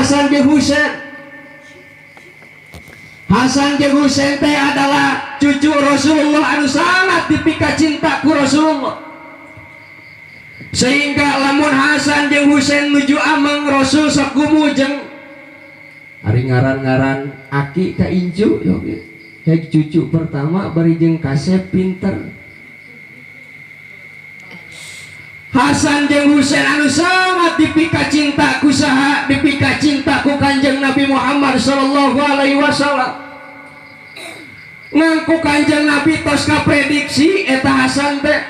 Hasan jeung Husain. Hasan jeung Husain teh adalah cucu Rasulullah anu sangat dipika cinta ku Rasulullah, sehingga lamun Hasan jeung Husain nuju ameng, Rasul sok gumujeng. Ari ngaran-ngaran aki ka incu yo ge. Heg cucu pertama bari jeung kasep pinter. Hasan jeung Husain anu sangat dipika cinta ku saha? Dipika cinta ku Kanjeng Nabi Muhammad sallallahu alaihi wasallam. Ngangku Kanjeng Nabi tos kaprediksi eta Hasan teh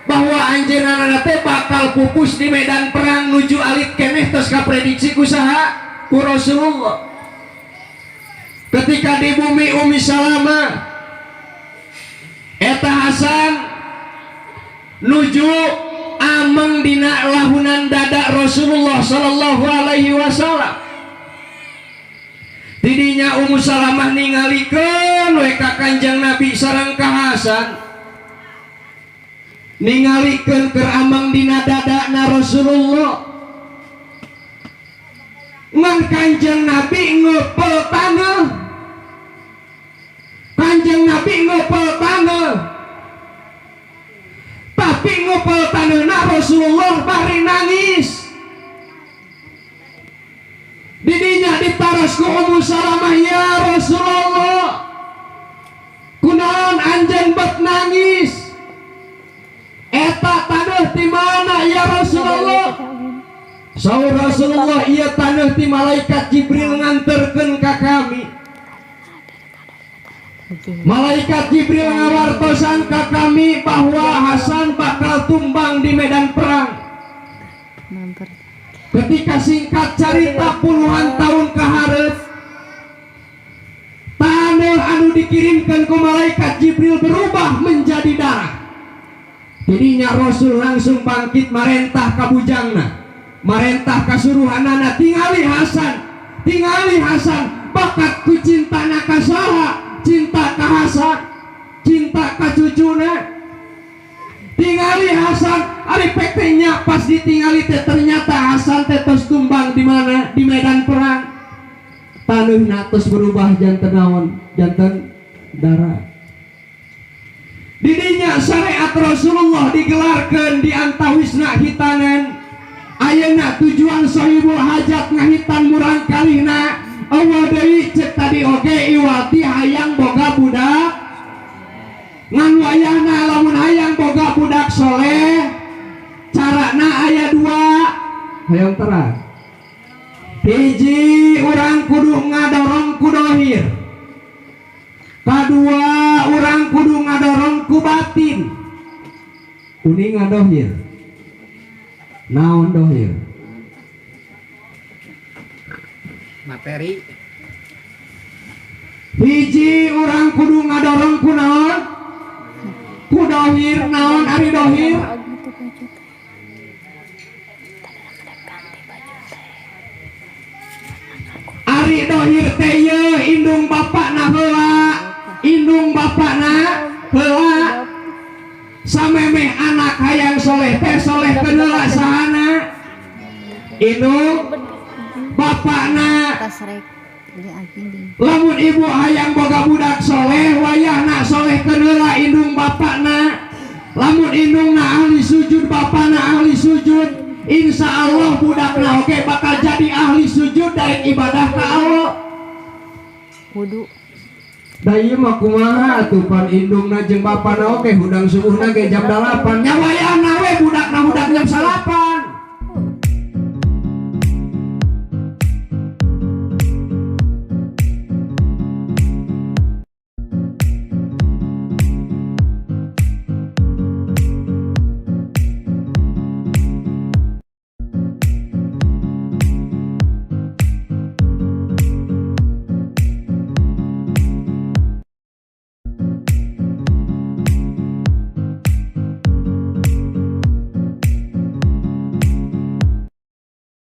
bahwa anjeunna teh bakal pupus di medan perang nuju alit keneh, tos kaprediksi ku saha? Ku Rasulullah. Ketika di bumi Umi Salamah, eta Hasan nuju ameng dina lahunan dada Rasulullah sallallahu alaihi wasallam. Tidinya Ummu Salamah ningalikeun we ka Kanjeng Nabi sareng ka Hasan, ningalikeun keur ameng dina dadana Rasulullah. Ngan Kanjeng Nabi ngepel taneuh, Kanjeng Nabi ngepel taneuh, tapi ngepel taneuhna Rasulullah bari nangis. Didinya ditaros ku Ummu Salamah, "Ya Rasulullah, kunaon anjeun bet nangis? Eta taneuh ti mana, ya Rasulullah?" Saur Rasulullah, "Ieu taneuh ti malaikat Jibril nganterkeun ka kami. Malaikat Jibril ngawartosan ka kami bahwa Hasan bakal tumbang di medan perang." Ketika singkat carita, puluhan tahun kaharep, taneuh anu dikirimkan ke malaikat Jibril berubah menjadi darah. Jadinya Rasul langsung bangkit, marentah ka bujangna, marentah ka suruhanana, "Tingali Hasan, tingali Hasan." Bakat ku cintana ka saha? Cinta ka Hasan, cinta ka cucuna. "Tingali Hasan." Ari pek teh nya, pas ditingali teh ternyata Hasan teh tos tumbang di mana? Di medan perang. Taneuhna tos berubah janten naon? Janten darah. Didinya syariat Rasulullah digelarkan di antawisna hitanan. Ayeuna tujuan sohibul hajat ngahitan murang kalihna euweuh deui, cek tadi oge, iwati hayang boga budak. Ngan wayahna lamun hayang boga budak soleh, carana aya dua. Hayang terang. Hiji, urang kudu ngadorong ku dohir. Kadua, urang kudu ngadorong ku batin. Kuninga dohir naon? Dohir Materi. Hiji, urang kudu ngadorong ku naon? Ku dohir. Naon ari dohir? Itu baju teh. Tadi ganti baju teh. Ari dohir teh ye indung bapakna heula, indung bapakna heula. Samemeh anak hayang soleh teh, soleh heula sahana? Indung bapakna. Tas rek di aging. Lamun ibu hayang boga budak soleh, wayahna soleh heula indung bapakna. Lamun indungna ahli sujud, bapakna ahli sujud, insya Allah budakna oge bakal jadi ahli sujud dari ibadah ka Allah. Wudu. Da ieu mah kumaha atuh, pan indungna jeung bapakna oge hudang subuhna ge jam 8 nya, wayahna we budakna hudang jam 9.